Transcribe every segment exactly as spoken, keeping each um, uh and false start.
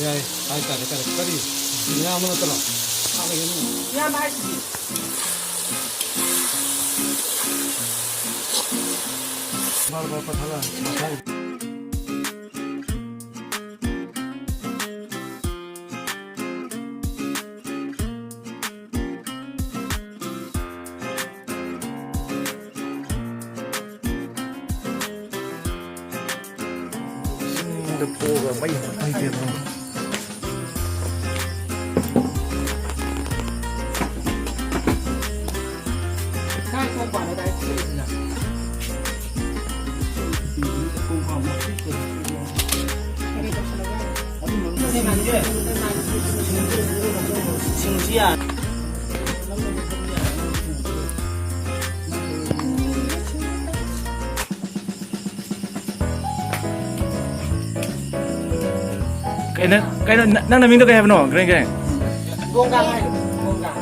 ꯌꯥꯏ, ꯍꯥꯏꯇꯥꯔꯦ, ꯍꯥꯏꯇꯥꯔꯦ꯫ ꯀꯔꯤ? ꯏꯌꯥꯝꯕ ꯅꯠꯇ꯭ꯔꯣ? ꯏꯌꯥꯝꯕ ꯍꯥꯏꯁꯤꯗꯤ꯫ ꯕꯥꯔ ꯕꯥꯔ ꯄꯠꯊꯠꯂꯛꯑꯅꯤ꯫ ꯆꯤꯡꯗ ꯄꯣꯛꯑꯒ ꯃꯩ ꯍꯧꯒꯠꯄ ꯍꯩꯇꯦꯕ꯫ ꯀꯩꯅꯣ, ꯀꯩꯅꯣ, ꯅ-, ꯅꯪ ꯅꯃꯤꯡꯗꯣ ꯀꯩ ꯍꯥꯏꯕꯅꯣ? ꯒ꯭ꯔꯦꯡ ꯒ꯭ꯔꯦꯡ꯫ ꯒꯣꯡꯒꯥꯡ ꯍꯥꯏ, ꯒꯣꯡꯒꯥꯡ꯫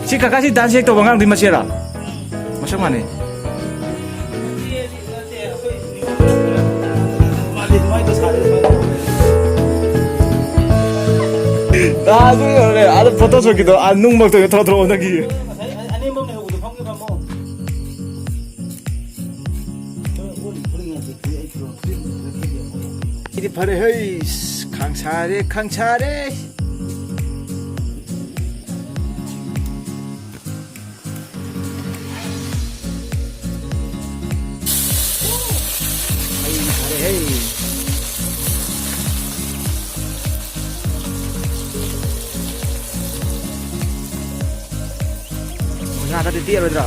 ꯁꯤ ꯀꯀꯥꯁꯤ dance ꯍꯦꯛ ꯇꯧꯕ ꯑꯉꯥꯡꯗꯨꯒꯤ ꯃꯆꯦꯔꯣ? ꯃꯁꯛ ꯃꯥꯟꯅꯩ꯫ ꯑꯥ, ꯑꯗꯨ ꯌꯧꯔꯦ꯫ ꯑꯥꯗ photo shoot ꯀꯤꯗꯣ, ꯑꯥ, ꯅꯨꯡ ꯃꯔꯛꯇ ꯊꯣꯛꯂꯛꯑꯣ, ꯊꯣꯛꯂꯛꯑꯣ, ꯅꯪꯒꯤ꯫ ꯁꯤꯗꯤ ꯐꯔꯦ ꯍꯩ, ꯈꯥꯡꯁꯥꯔꯦ, ꯈꯥꯡꯁꯥꯔꯦ꯫ ꯍꯩ ꯐꯔꯦ ꯍꯩ꯫ ꯉꯥꯗꯗꯤ ꯇꯦꯛꯑꯔꯣꯏꯗ꯭ꯔꯣ?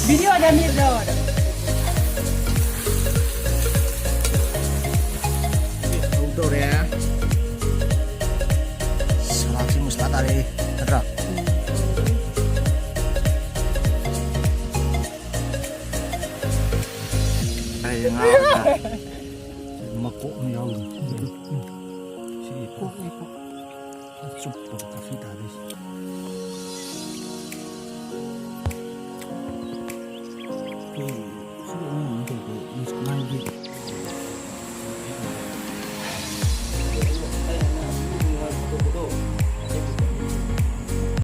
ꯚꯤꯗꯤꯑꯣꯗ ꯃꯤꯠ ꯂꯧꯔꯣ꯫ ꯍꯧꯗꯧꯔꯦ꯫ ꯁꯂꯥꯠꯁꯤ ꯃꯨꯁꯂꯥ ꯇꯥꯔꯦ, ꯅꯠꯇ꯭ꯔꯥ? ꯑꯩ ꯉꯥ ꯃꯀꯣꯛ ꯑꯃ ꯌꯥꯎꯔꯤ꯫ ꯁꯤ ꯀꯣꯛꯅꯤ, ꯀꯣꯛ꯫ ꯆꯨꯞꯄꯒ ꯀꯥꯐꯤ ꯇꯥꯗꯣꯏꯁꯦ꯫ ꯑꯩꯈꯣꯏ ꯁꯤꯗ ꯑꯉꯥꯡ ꯑꯃ ꯇꯧꯕ ꯃꯥꯒꯤ